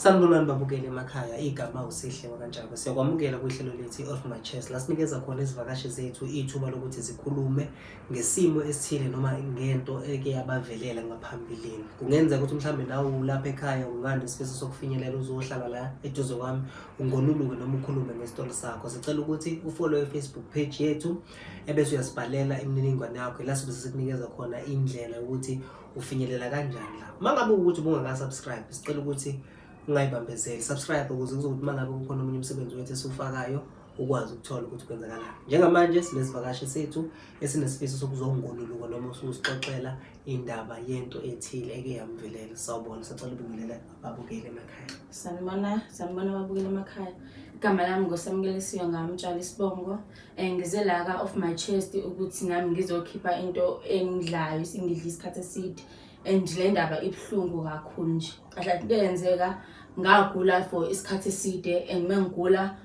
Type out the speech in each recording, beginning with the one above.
Sanibonani babukeli emakhaya, igama uSihle wakaNtshaba. Siyakwamukela kwihlelo lethu i-Off My Chest la sinikeza khona izivakashi zethu ithuba lokuthi zikhulume ngesimo esithile noma ngento eke yabavelela ngaphambilini. Kungenzeka ukuthi mhlawumbe nawe ulapha ekhaya unganesifiso sokufinyelela uzohlala la eduze kwami ungonuluke noma ukhulume ngesitolo sakho. Sicela ukuthi ufollow i-Facebook page yethu ebese uyasibhalela imininingwane yakho la sobe sesikunikeza khona indlela yokuthi ufinyelela kanjani la. Uma ngabe ukuthi ubungaka-subscribe, sicela ukuthi ungayibambezeli, subscribe ukuze kuzokuthi uma ngabe kukhona omunye umsebenzi wethu esiwufakayo ukwazi ukuthola ukuthi kwenzakalani. Njengamanje sinesivakashi sethu esinesifiso sokuzongoluluka noma ususixoxela indaba yento ethile eke yamvelela. Sawubona, sacela ubingelele ababukeli emakhaya. Sanibona, sanibona ababukeli emakhaya. Igama lami nguSamukelisiwe ngamtshali isibongo. Ngize la ka Off My Chest ukuthi nami ngizokhipha into engidlayo isingidla isikhathi eside. And le ndaba ibuhlungu kakhulu nje. Kahle into eyenzeka ngagula for isikhathi eside and mengigula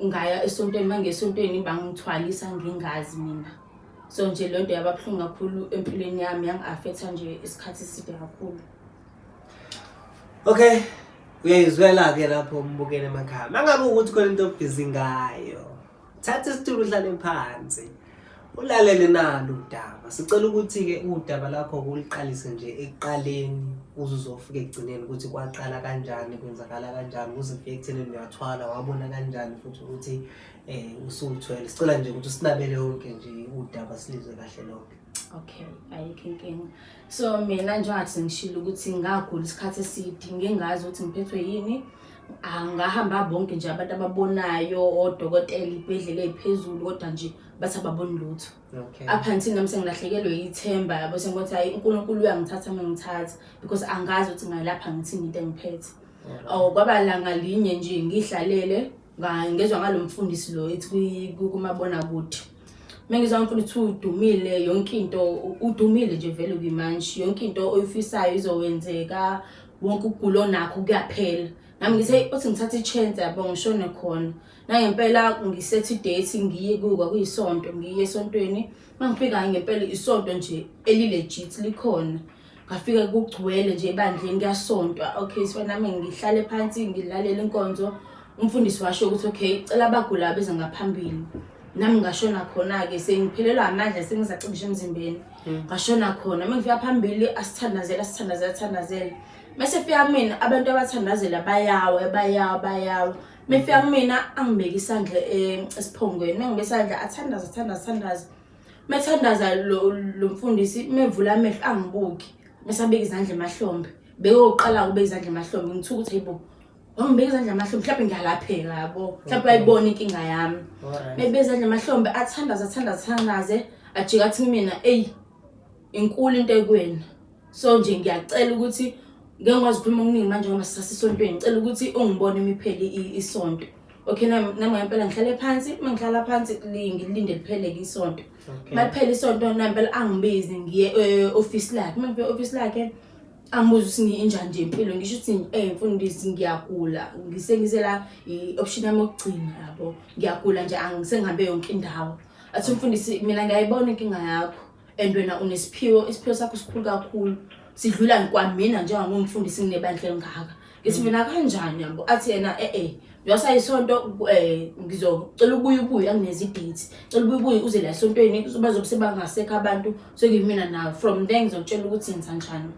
ngaya esontweni, mangiya esontweni bangithwalisa ngingazi mina. So nje le nto yaba buhlungu kakhulu empilweni yami, yangi-affecta nje isikhathi eside kakhulu. Okay, uyayizwela-ke lapho umbukeli emakhaya. Uma ngabe ukuthi khona into obhizi ngayo, thatha isitulo uhlale phansi ulalele nalo udaba. Sicela ukuthi-ke udaba lakho uliqalise nje ekuqaleni uze uzofika ekugcineni ukuthi kwaqala kanjani, kwenzakala kanjani, kuze kufike ekuthenini uyathwala, wabona kanjani futhi ukuthi usuthwele. Sicela nje ukuthi usinabele yonke nje udaba silizwe kahle lonke. Okay, ayikho inkinga. So mina njengathi sengishilo ukuthi ngagula isikhathi eside ngingazi ukuthi ngiphethwe yini. Angahamba bonke nje abantu ababonayo, odokotela, ibhedlela eziphezulu, kodwa nje bathi ababoni lutho. Up until nami sengilahlekelwe ithemba yabo, sengithi hayi, uNkulunkulu uyangithatha mengithatha because angazi ukuthi ngayilapha ngithini into engiphethe. Oh, kwaba langa linye nje ngihlalele ngezwa ngalo mfundisi lo ethi kumabonakude. Mengizwa umfundisi udumile, yonke into udumile nje vele kuyimanje, yonke into oyifisayo izowenzeka, wonke ukugula onakho kuyaphela. Nami ngithe uthi ngithatha i-chance yabo ngishone khona. Nangempela ngisethe i-date ngiye kuyo, kwakuyisonto, ngiye esontweni. Mangifika ngempela isonto nje eli-legit likhona. Ngafika kugcwele nje ebandleni kuyasontwa. Okay, so nami ngihlale phansi ngilalela inkonzo. Umfundisi washo ukuthi okay, cela abagulayo beze ngaphambili. Nami ngashona khona-ke sengiphelelwa amandla sengizacishe emzimbeni. Ngashona khona, mengifika phambili asithandazele, asithandazele, asithandazele. Mase fika kumina abantu abathandazela bayawa, bayawa, bayawa. Mefika kumina angibeke isandla esiphongweni. Mengibeka isandla athandaze, athandaze, athandaze. Methandaza lo mfundisi mevula amehlo angibuki. Bese abeka izandla emahlombe. Bekoqala ukubeka izandla emahlombe ngithuka ukuthi hayibo. Wangibeka izandla emahlombe mhlawumbe ngiyalapheka yabo. Mhlawumbe ayibona inkinga yami. Mebeka izandla emahlombe athandaze, athandaze, athandaze, ajika athi kumina eyi inkulu into ekwena. So nje ngiyacela ukuthi ngeke ngikwazi ukukhuluma okuningi manje ngoba sisasesontweni, ngicela ukuthi ungibone imiphele isonto. Okay, nami ngempela ngihlale phansi, uma ngihlala phansi ngilinde liphele-ke isonto. Uma liphela isonto nempela angibizi ngiye e-office lakhe. Uma ngifika e-office lakhe angibuze ukuthi injani nje impilo, ngisho ukuthi mfundisi ngiyagula, ngisengize la i-option yami yokugcina yabo. Ngiyagula nje angisengihambe yonke indawo. Athi umfundisi mina ngiyayibona inkinga yakho and wena unesiphiwo, isiphiwo sakho sikhulu kakhulu. Sidlula kwamina njengomfundisi nginebandla elingaka. Ngithi mina kanjani yabo? Athi yena njengoba isonto ngizocela ubuye ubuye angineze i-date. Cela ubuye ubuye uze la esontweni bazobe sebangasekho abantu sekuyimina nawe. From there ngizokutshela ukuthi yenza njani.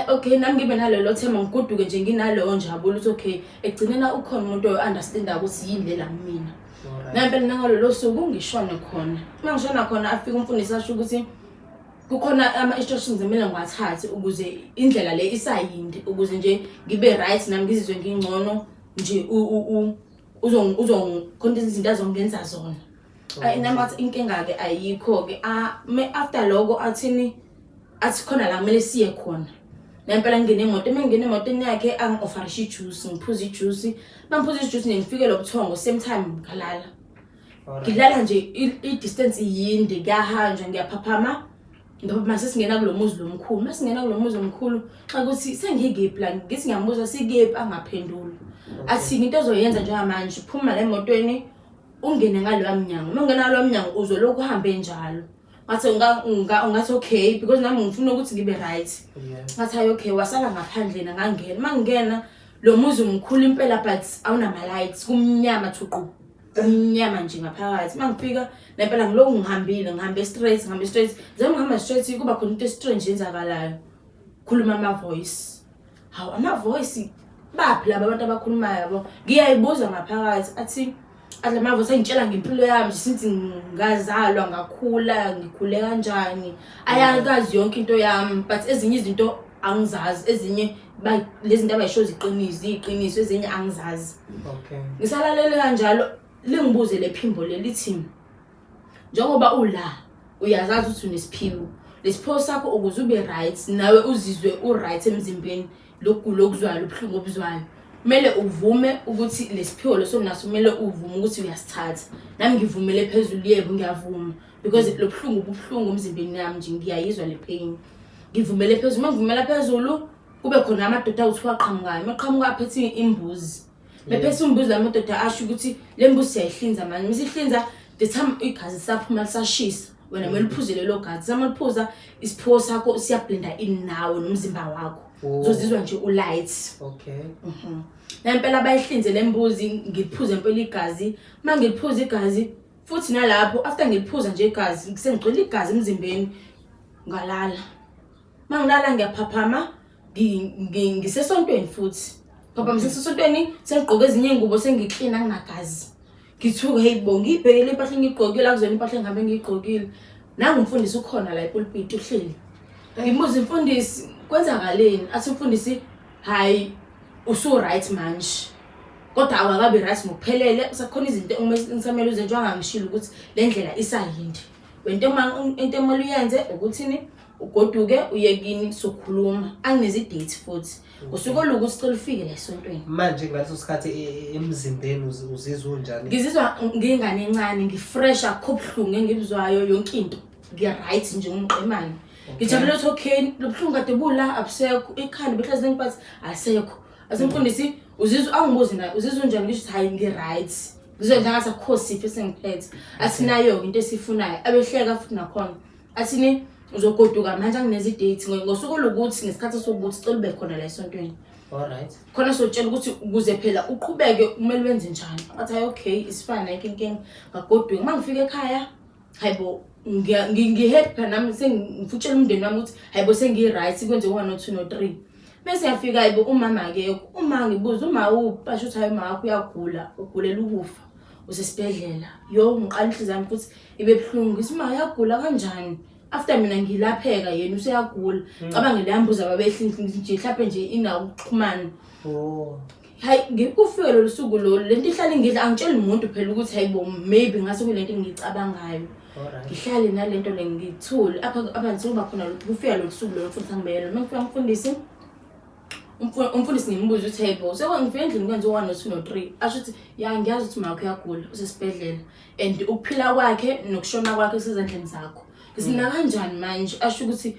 Okay, nami ngibe nalelo themba ngigoduke nje nginaleyo njabulo ukuthi okay ekugcineni ukhona umuntu oyo-understand-a ukuthi yini le la kumina. Nempela nangalolo suku ngishone khona. Uma ngishona khona afike umfundisi asho ukuthi kukhona ama-instructions emele ngiwathathe ukuze indlela le isayinde ukuze nje ngibe right nami ngizizwe ngingcono nje khona izinto azongenza zona. Ayi nami athi inkinga-ke ayikho-ke. After lokho athini, athi khona la kumele siye khona. Nempela ngingene emoto, uma ngingena emotweni yakhe angi-offerishe ijuice, ngiphuze ijuice. Uma ngiphuza ijuice nje ngifike lobuthongo same time ngalala. Ngilala nje i-distance yinde kuyahanjwa ngiyaphaphama. Ngaphaphama sesingena kulo muzi lomkhulu. Uma singena kulo muzi omkhulu xa kuthi sengikephi la, ngithi ngiyambuza sikephi angaphenduli. Athi into ozoyenza njengamanje phuma la emotweni ungene ngaloya mnyango. Uma ungena ngaloya mnyango uzolokhu uhambe njalo. Ngathi ungathi okay because nami ngifuna ukuthi ngibe right. Ngathi hayi okay, wasala ngaphandle yena ngangena. Uma ngingena Lo muzi mkhulu impela but awunama-lights, kumnyama thuqu, kumnyama nje ngaphakathi. Uma ngifika nempela ngilokhu ngihambile, ngihambe straight, ngihambe straight, njengoba ngihamba straight kuba khona into strange yenzakalayo. Khuluma ama-voice. Hawu, ama-voice, baphi laba abantu abakhulumayo yabo? Ngiyayibuza ngaphakathi, athi athi lama voice angitshela ngempilo yami nje since ngazalwa, ngakhula, ngikhule kanjani, ayakazi yonke into yami. But ezinye izinto angizazi, ezinye lezi zinto abayisho ziqiniso, ziyiqiniso, ezinye angizazi. Ngisalalele kanjalo, lingibuze le phimbo lelithi, njengoba ula uyazazi ukuthi unesiphiwo, lesiphiwo sakho ukuze ube right nawe uzizwe u-right emzimbeni, lokugula okuzwayo, ubuhlungu obuzwayo, kumele uvume ukuthi lesiphiwo leso naso, kumele uvume ukuthi uyasithatha. Nami ngivumele phezulu, yebo ngiyavuma, because lo buhlungu bubuhlungu emzimbeni yami nje, ngiyayizwa le pain. Ngivumele phezulu. Uma ngivumela phezulu, kube khona amadoda awuthiwa aqhamukayo, maqhamuka aphethe imbuzi, bephethe imbuzi la madoda, asho ukuthi le mbuzi siyayihlinza manje. Misihlinza, the time igazi lisaphuma lisashisa, wena kumele uphuze lelo gazi. Sama liphuza, isiphiwo sakho siyablenda in nawe nomzimba wakho. Uzozizwa nje u-light. Nempela bayihlinze le mbuzi, ngiphuze impela igazi. Uma ngiliphuza igazi futhi nalapho, after ngiliphuza nje igazi, sengigcwele igazi emzimbeni, ngalala. Uma ngilala ngiyaphaphama, ngisesontweni futhi. Phaphama ngisesontweni, sengigqoke ezinye iy'ngubo, sengiklina, anginagazi. Ngithuke, hey bo, ngiyibhekele impahla engiyigqokile, akuzona impahla engihambe ngiyigqokile. Nangu umfundisi ukhona la epulpiti uhleli. Ngimbuza, umfundisi, kwenzakaleni? Athi umfundisi, hayi, usu-right manje, kodwa awakabi right ngokuphelele, usakhona izinto engisamele uzenze. Njengoba ngishilo ukuthi le ndlela isayinde, wena into ekumele uyenze ukuthini, ugoduke uye kini, sokhuluma. Angineze i-date futhi usuku oluku sicela ufike la esontweni. Manje ngaleso sikhathi emzimbeni uzizwa unjani? Ngizizwa ngiyingane encane, ngifresh, akukho buhlungu engibuzwayo, yonke into ngiya-right nje, ngumqemane. Ngijabule ukuthi okay, lo buhlungu kade bula abusekho, ikhanda behlezi lengiphathi alisekho. Asimfundisi, uzizwa, angibuzi naye, uzizwa unjani? Ngisho ukuthi hayi, ngi-right, ngizwe njengathi akukho sifo esengiphethe. Asinayo-ke into esiyifunayo, abehleka futhi nakhona. Athini, uzogoduka manje, angineze i-date ngosuku olukuthi, ngesikhathi sokuthi cela ube khona la esontweni. Khona sotshela ukuthi ukuze phela uqhubeke kumele wenze njani. Athi hayi, okay, it's fine, ayikho inkinga. Ngagoduka. Uma ngifika ekhaya, hayibo, ngi-happy phela nami, sengifutshela umndeni wami ukuthi hayibo, sengiyi-right, kwenze 1 no 2 no 3. Bese yafika, hayibo, umama akekho. Uma ngibuza uma uphi, asho ukuthi hayi, uma wakho uyagula, ugulela ukufa, usesibhedlela. Yo, ngiqala inhliziyo yami futhi ibe buhlungu. Ngithi, uma uyagula kanjani after mina ngilapheka, yena useyagula? Cabange leya mbuzi ababehlinhle nje, mhlawumbe nje inawo ukuxhumana. Hayi, ngikufike lolu suku lolu, lento ihlale ngidla, angitsheli umuntu phela ukuthi hayibo, maybe ngase kulento engiyicabangayo. Ngihlale nalento le, ngithule apha apha ngithi khona kufika lolu suku lolu futhi angibeyela. Uma ngifika umfundisi, umfundisi ngimbuza ukuthi hayibo, sengifike endlini kwenze 1 no 2 no 3. Asho ukuthi ya, ngiyazi ukuthi makho uyagula, usesibhedlela, and ukuphila kwakhe nokushona kwakhe kusezandleni zakho. Ngithi mina, kanjani manje? Asho ukuthi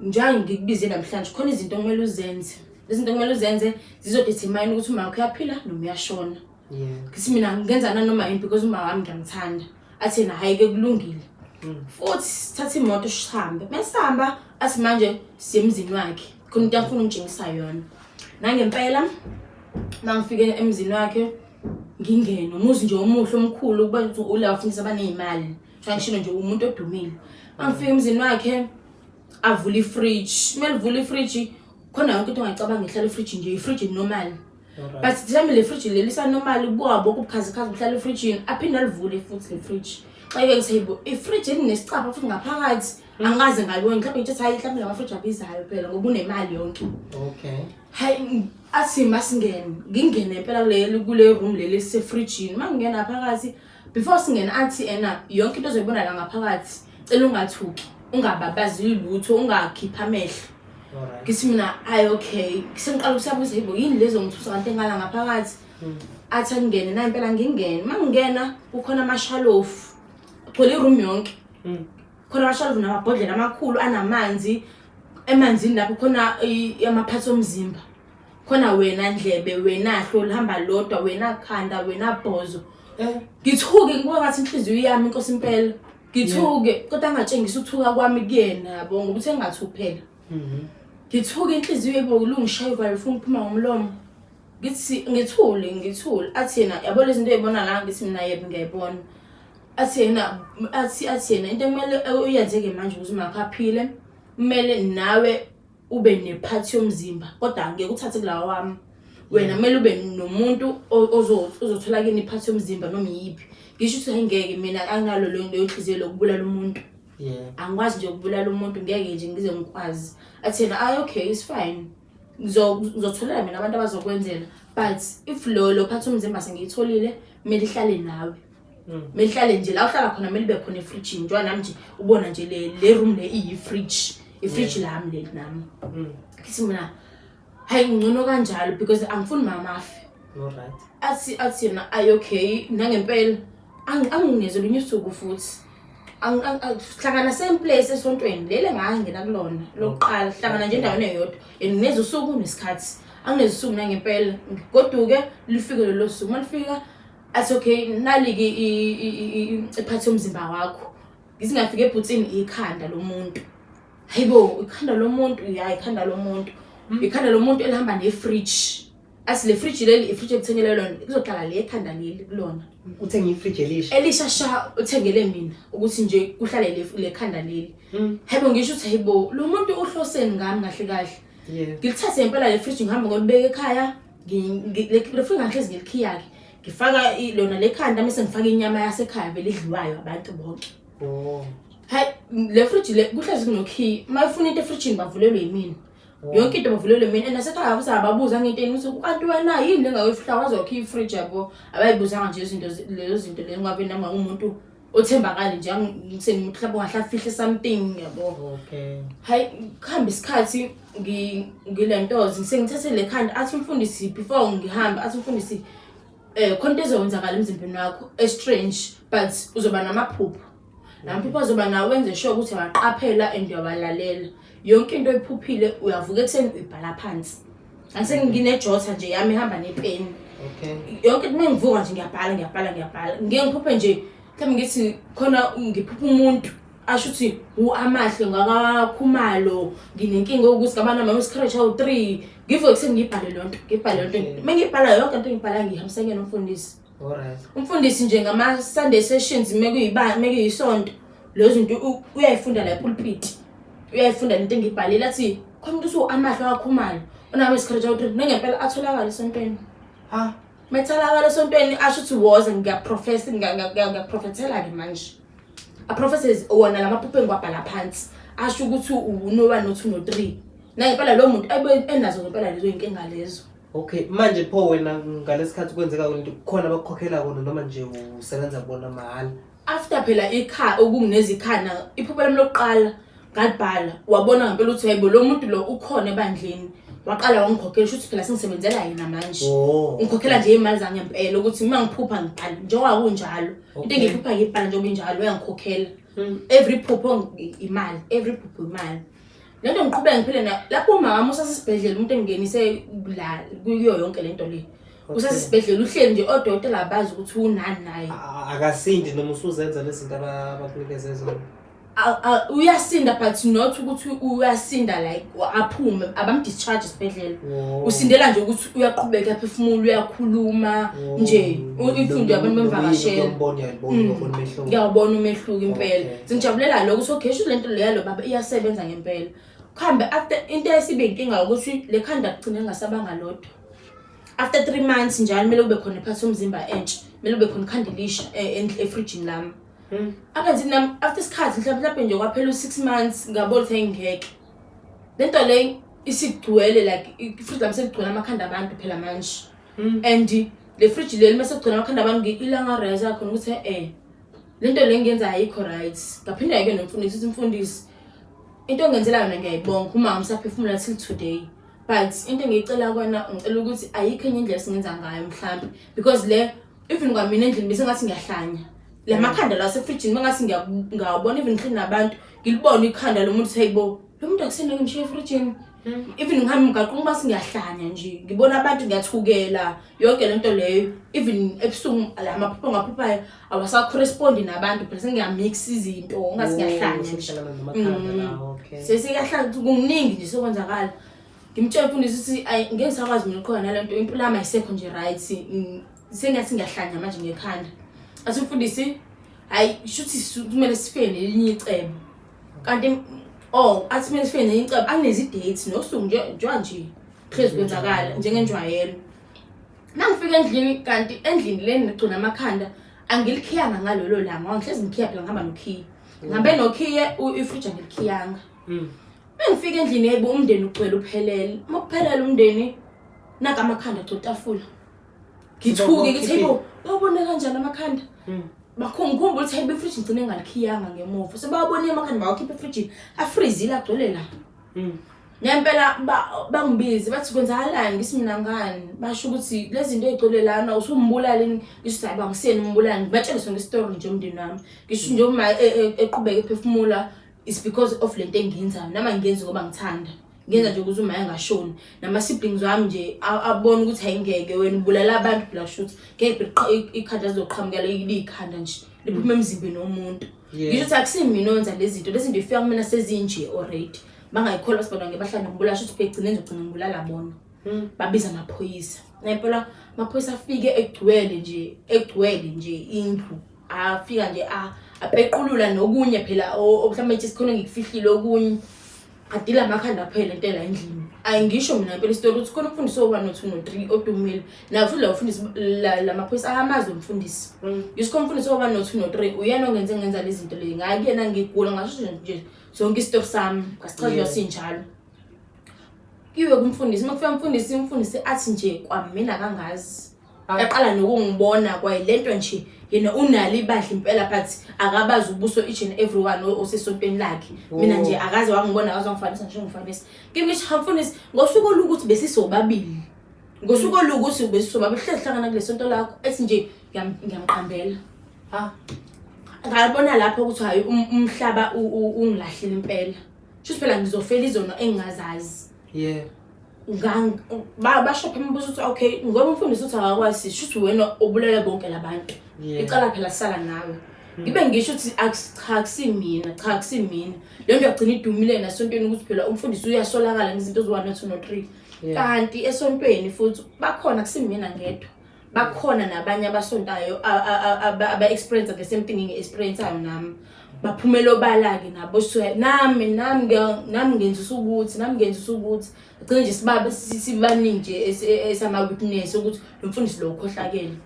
njalo ngikubize namhlanje, khona izinto okumele uzenze, izinto okumele uzenze zizodetermine ukuthi umakho uyaphila noma uyashona. Ngithi mina, ngenza nanoma yini because uma wami ngiyamthanda. Athi yena, hhayi-ke, kulungile. Futhi sithathe imoto sihambe. Mesihamba, athi manje siye emzini wakhe, khona into afuna ungitshengisa yona. Nangempela uma ngifike emzini wakhe, ngingene, umuzi nje omuhle omkhulu, kuba ukuthi ula bafundisi abaney'mali, ngishilo nje umuntu odumile. Uma ngifika emzini wakhe, avule ifridge. Uma livula ifridge, khona yonke into ongayicabanga ihlala efridge nje, ifridge normal. But mhlawumbe le fridge leli isa-normal, kubuka bonke ubukhazikhazi buhlala efrijini. Aphinde alivule futhi le fridge. Xa ke ngithi hayibo, ifridge elinesicabha futhi ngaphakathi, angikaze ngayibona. Mhlawumbe ngithi hayi, mhlawumbe lama fridge abizayo phela ngoba unemali yonke. Hayi, athi masingene, ngingene impela kule room leli esefrijini. Uma ngingena phakathi, before singena, athi ena yonke into ozoyibona la ngaphakathi, cela ungathuki, ungababazi lutho, ungakhiphi amehlo. Ngithi mina, hayi, okay. Sengiqala ukusabuza, yibo yini lezo ngithusa kanti engala ngaphakathi? Athi angingene, na impela ngingene. Uma ngingena, kukhona amashalofu gcwele iroom yonke. Khona amashalofu namabhodlela amakhulu anamanzi. Emanzini lapho khona amaphathi omzimba, khona wena ndlebe, wena hlo lihamba lodwa, wena khanda, wena bhozo. Ngithuke, ngibuka ngathi inhliziyo yami, inkosi impela, ngithuke, kodwa angatshengisa ukuthuka kwami kuyena, yabo, ngoba uthe ngingathuki phela. Ngithuke, inhliziyo yebo, ulungishaya uvalo, ufuna ukuphuma ngomlomo. Ngithi ngithule ngithule, athi yena yabo lezi zinto ey'bona la, ngithi mina yebo ngiyayibona. Athi yena athi yena into ekumele uyenze-ke manje ukuze umakho aphile, kumele nawe ube nephathi yomzimba, kodwa ngeke uthathe kulawa wami. Wena kumele ube nomuntu ozothola kini iphathi yomzimba noma iyiphi. Ngisho ukuthi hayi ngeke mina anginalo leyo nhliziyo lokubulala umuntu. Angikwazi nje ukubulala umuntu, ngeke nje ngize ngikwazi. Athi yena ayi okay it's fine. Ngizotholela mina abantu abazokwenzela, but if lo phathi umzimba sengiyitholile, kumele ihlale nawe. Kumele ihlale nje la uhlala khona, kumele ibe khona efrijini. Njengoba nami nje ubona nje le room le iyi-fridge, i-fridge lami leli nami. Ngithi mina hayi ngcono kanjalo because angifuni mama afe. Athi yena ayi okay, nangempela angineze olunye usuku futhi. Hlangana same place esontweni leli engangena kulona lokuqala, hlangana nje endaweni eyodwa, and ngineze usuku nesikhathi. Angineze usuku nangempela, ngigoduke lifike lolo suku. Malifika athi okay nali-ke iphathi yomzimba wakho. Ngithi ngafika ebhuthini ikhanda lomuntu. Hayibo, ikhanda lomuntu, ya ikhanda lomuntu. Ikhanda lomuntu elihamba ne-fridge. Athi le fridge leli, i-fridge ekuthengele lona, kuzohlala le khanda leli kulona. Uthenge i-fridge elisha? Elisha sha, uthengele mina ukuthi nje kuhlale le khanda leli. Hayibo, ngisho ukuthi hayibo, lo muntu uhloseni ngami kahle kahle. Ngilithathe ngempela le fridge ngihambe ngolibeka ekhaya, le fridge ngihlezi ngilikhiya-ke. Ngifaka lona le khanda mase ngifaka inyama yasekhaya vele idliwayo abantu bonke. Hayi le fridge le kuhlezi kunokhiya. Uma ufuna into efrijini bavulelwe yimina. Yonke into bavulelwe mina. And nasekhaya futhi ababuza ngento ukuthi kanti wena yini le ngakuyifihla waze wakhiya ifridge yabo. Abayibuzanga nje izinto lezo zinto lezo, ngabe nami ngumuntu othembakali nje, ngisengumuntu mhlawumbe ongahle afihle something yabo. Hayi kuhamba isikhathi ngilentoze sengithathe le khanda, athi umfundisi before ngihambe, athi umfundisi khona into ezokwenzakala emzimbeni wakho e-strange, but uzoba namaphupho. Lamaphupho azoba nawo, wenze sure ukuthi uyaqaphela and uyawalalela. Yonke into oyiphuphile uyavuka ekuseni uyibhala phansi. Angisenginejotha nje yami ihamba nepeni. Yonke into mengivuka nje ngiyabhala, ngiyabhala, ngiyabhala. Ngike ngiphuphe nje, mhlawumbe ngithi khona ngiphupha umuntu asho ukuthi u-Amahle ngakaKhumalo, nginenkinga yokuthi ngaba nama-miscarriage awu-3. Ngivuke ekuseni ngiyibhale leyo nto, ngiyibhale leyo nto. Uma ngiyibhala yonke into engiyibhalayo ngiyihambisa kuyena umfundisi. Umfundisi nje ngama-Sunday sessions mekuyisonto, lezo zinto uyayifunda la epulpit. Uyayifunda lento engiyibhalile, athi khona umuntu usu-Amahle wakaKhumalo onama-miscarriage awu-3, nangempela atholakala esontweni. Ha? Metholakala esontweni asho ukuthi woza ngiyaprofesa, ngiyaprofethela-ke manje. Aprofese wona lamaphupho engiwabhala phansi, asho ukuthi uno-1 no-2 no-3. Nangempela lo muntu ebe enazo ngempela lezo y'nkinga lezo. Okay, manje pho wena ngalesikhathi kwenzeka into kukhona abakukhokhela kona noma nje usebenza kubona mahhala? After phela okungezikhanda, iphupho lami lokuqala ngalibhala, wabona ngempela ukuthi hayibo lo muntu lo ukhona ebandleni. Waqala wangikhokhela, sho ukuthi phela sengisebenzela yena manje. Ngikhokhela nje imali zangempela ukuthi uma ngiphupha ngibhale njengoba kunjalo. Into engiyiphupha ngiyibhala njengoba injalo, uyangikhokhela. Every phupho imali, every phupho imali. Le nto ngiqhubeka ngiphile na lapho umama usasesibhedlela, umuntu engingenise la kuyo yonke lento le. Usasesibhedlela uhleli nje, odokotela abazi ukuthi unani naye. Akasindi noma usuzenza lezi zinto abakunikeze zona? Uyasinda but not ukuthi uyasinda like aphume, abamdischarge esibhedlela. Usindela nje ukuthi uyaqhubeka aphefumula, uyakhuluma nje. If nje abantu bemvakashela. Ngiyawubona umehluko impela. Sengijabulela lokho ukuthi okay, sho lento leya lo baba iyasebenza ngempela. Kuhambe after into esibe inkinga ukuthi le khanda kugcine ngasabanga lodwa. After 3 months njalo kumele kube khona iphathi yomzimba entsha, kumele kube khona ikhanda elisha efrijini lami. Abenzi nami after isikhathi mhlawumbe nje kwaphela u-6 months ngabona ukuthi ngeke. Lento le isigcwele like ifridge lami seligcwele amakhanda abantu phela manje. And le fridge leli mase kugcwele amakhanda abantu ilanga reza khona ukuthi lento le ngiyenza ayikho right. Ngaphinda ke nomfundisi ukuthi umfundisi into engenzela yona ngiyayibonga, uma ngisaphefumula till today. But into engiyicela kona, ngicela ukuthi ayikho enye indlela esingenza ngayo mhlambe, because le even kwamina endlini bese ngathi ngiyahlanya. La makhanda la sefrijini mangathi ngiyawabona, even ngihleli nabantu ngilibone ikhanda lomuntu, hayibo lo muntu akusena ngishiye efrijini. Even ngihamba emgaqweni uma singiyahlanya nje, ngibona abantu ngiyathukela yonke lento leyo. Even ebusuku la maphupho ngaphuphayo awasa-correspondi nabantu phela, sengiyamix izinto ngathi ngiyahlanya nje. Sesiyahlanya kuningi nje sekwenzakala. Ngimtshela umfundisi ukuthi ayi ngeke ngisakwazi mina ukuqhubeka nale nto, impilo yami ayisekho nje right, sengathi ngiyahlanya manje ngekhanda. Athi umfundisi, hhayi shuthi kumele sifike nelinye icebo. Kanti oh athi kumele sifike nelinye icebo, anginezi i-date nosuku nje njengoba nje hlezi kwenzakala njengenjwayelo. Mangifika endlini kanti endlini le ngigcina amakhanda angilikhiyanga ngalolo langa, ngoba ngihlezi ngikhiya phela ngihamba nokhiye. Ngihambe nokhiye ifriji angilikhiyanga. Mengifika endlini yebo umndeni ugcwele uphelele. Uma kuphelele umndeni naka amakhanda agcwele itafula. Ngithuke ngithi hayibo bawabone kanjani amakhanda? Ngikhumbula ukuthi hayibo ifriji ngigcine ngalikhiyanga ngemuva. Sebawabonile amakhanda bawakhipha efrijini. Afrizile agcwele la. Nempela bangibize bathi kwenzakalani, ngithi mina ngani, basho ukuthi lezi zinto ey'gcwele lana usumbulala yini, ngisho ukuthi hayi bangisiyena umbulali, ngibatshele sonke isitori nje umndeni wami, ngisho nje uma eqhubeka ephefumula it's because of lento engiyenzayo, nami angiyenzi ngoba ngithanda, ngiyenza nje ukuze uma engashoni, nama-siblings wami nje abone ukuthi hayi ngeke wena ubulala abantu phela, kusho ukuthi ngeke ikhanda lizoqhamukela liyikhanda nje liphuma emzimbeni womuntu. Ngisho ukuthi akusimina owenza lezi zinto, lezi zinto ifika kumina sezinje already. Bangayikholwa sibona ngebahlala ngibulala, shuthi begcine ngizogcina ngibulala bona. Babiza amaphoyisa. Ngempela amaphoyisa afike egcwele nje, egcwele nje indlu. Afika nje apequlula nokunye phela mhlawumbe nje sikhona ngikufihlile okunye. Adila amakhanda phela into la endlini. Ayingisho mina impela isitori ukuthi khona umfundisi o-1 no 2 no 3 odumile. Nawo futhi lo mfundisi lamaphoyisa ayamazi umfundisi. Ngisho khona umfundisi o-1 no 2 no 3 uyena ongenze ngenza lezi zinto lezi. Ngayi kuyena ngigula ngasho nje zonke isitori sami ngasichaza sinjalo. Kiwe kumfundisi, uma kufika umfundisi, umfundisi athi nje kwamina kangazi. Yaqala nokungibona kwayilento nje yena unalo ibandla impela but akabazi ubuso each and everyone osesontweni lakhe. Mina nje akaze wangibona, akaze wangifanisa nje ngifanisa. Kimi ngisho hamfundisi ngosuku olukuthi besisobabili. Ngosuku olukuthi besisobabili hlezi hlangana kule sonto lakho ethi nje ngiyamqambela. Ha. Ngabona lapho ukuthi hayi umhlaba ungilahlile impela. Shuthi phela ngizofela izono engingazazi. Basho phela umbuzo ukuthi okay ngoba umfundisi uthi akakwazi shuthi wena obulele bonke labantu. Icala phela sala nawe. Ngibe ngisho ukuthi cha akusimina, cha akusimina. Le nto yagcina idumile nasontweni ukuthi phela umfundisi uyasolakala ngezinto eziwu-1 no 2 no 3. Kanti esontweni futhi bakhona kusimina ngedwa. Bakhona nabanye abasontayo aba-experience the same thing ngi-experience-ayo nami. Baphumela obala-ke nabo so nami nami nami ngenzisa ukuthi nami ngenzisa ukuthi gcine nje sibabe sibaningi nje esama-witness ukuthi lo mfundisi lo ukhohlakele.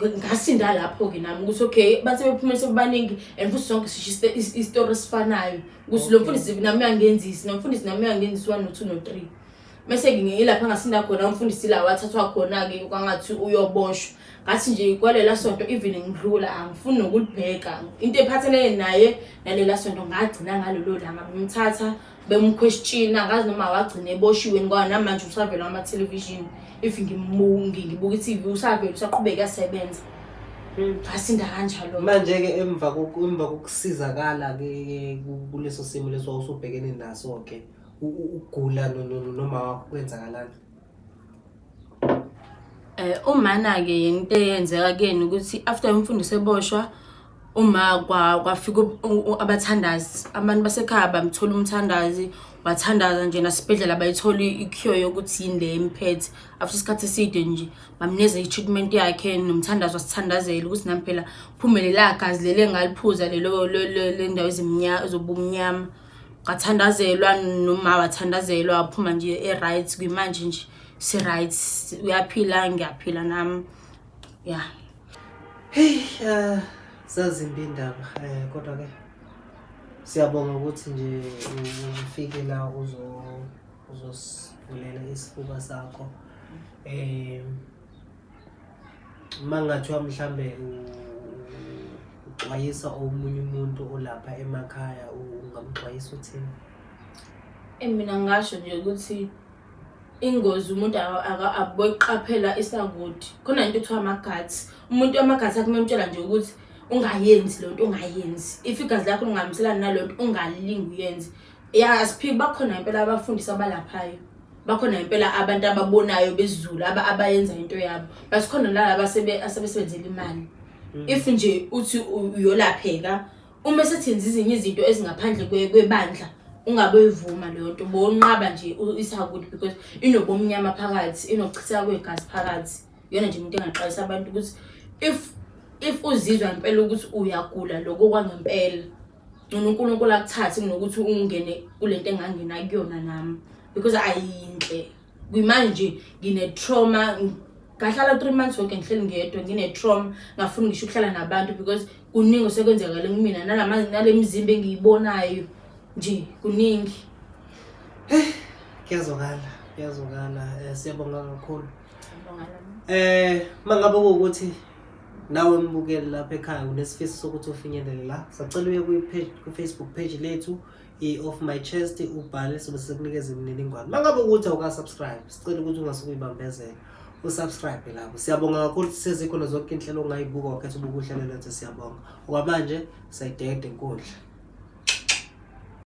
Ngasinda lapho-ke nami ukuthi okay bathe bephumele sebaningi and futhi sonke sisho isitori esifanayo ukuthi lo mfundisi nami uyangenzisa, lo mfundisi nami uyangenzisa 1 no 2 no 3. Mese ngilapha ngasinda khona umfundisi la wathathwa khona-ke kwangathi uyoboshwa. Ngathi nje kwalela sonto even ngidlula angifuni nokulibheka into ephathelene naye nalela sonto, ngagcina ngalelo langa bemthatha bemquestiona, ngazi noma wagcina eboshiwe ngoba namanje usavela ama-television if ngibuka i-TV usavela usaqhubeka uyasebenza. Ngasinda kanjalo. Manje-ke emva kokusizakala ke kuleso simo leso wawusubhekene naso-ke ukugula noma wakho kwenzakalani? Umana-ke into eyenzeka kuyena ukuthi after umfundisi eboshwa uma kwafika abathandazi, abantu basekhaya bamthola umthandazi, wathandaza nje nasibhedlela bayithola i-cure yokuthi yini le emphethe. After isikhathi eside nje bamnikeza i-treatment yakhe nomthandazo wasithandazela ukuthi nami phela kuphume lela gazi leli engaliphuza lelo le ndawo ezobumnyama. Ngathandazelwa noma wathandazelwa waphuma nje e-right, kwimanje nje si-right, uyaphila ngiyaphila nami. Yeah. Hey, zazimbi indaba kodwa ke siyabonga ukuthi nje ufike la uzosivulela isifuba sakho. Mangathiwa mhlambe uxwayisa omunye umuntu olapha emakhaya, ungamxwayisa uthini? Mina ngingasho nje ukuthi ingozi umuntu aboyiqaphela isakude. Khona into ekuthiwa ama-guts. Umuntu ama-guts akhe kumele umtshela nje ukuthi ungayenzi lento, ungayenzi. If igazi lakho lingahambiselani nalento ungalingi uyenze. Ya asiphiki, bakhona impela abafundisi abalaphayo. Bakhona impela abantu ababonayo besiZulu abayenza into yabo. But khona nalaba asebesebenzela imali. If nje uthi uyolapheka uma esethi yenza ezinye izinto ezingaphandle kwebandla, Ungabe uyivuma leyo nto, bowunqaba nje isakude because inobumnyama phakathi, inokuchitheka kwegazi phakathi. Iyona nje into engaxwayisa abantu ukuthi if uzizwa ngempela ukuthi uyagula lokho kwangempela, ngcono uNkulunkulu akuthathe kunokuthi ungene kule nto engangena kuyona nami, because ayinhle. Kuyimanje nje ngine-trauma, ngahlala 3 months wonke ngihleli ngedwa, ngine-trauma, ngafuni ngisho ukuhlala nabantu because kuningi osekwenzekale kumina nale mizimba engiyibonayo nje, kuningi. Kuyazwakala, kuyazwakala. Siyabonga kakhulu. Mangabe kuwukuthi nawe mbukeli lapha ekhaya unesifiso sokuthi ufinyelele la, sacela uye kwi-page, ku-Facebook page lethu i-Off My Chest, ubhale, sobe sikunikeza imininingwane. Mangabe ukuthi awuka-subscribe, sicela ukuthi ungasuke uyibambezela, usubscribe lapho. Siyabonga kakhulu, sezikhona zonke inhlelo ongayibuka, wakhetha ubuka uhlelo lethu, siyabonga. Okwamanje sayidede inkundla.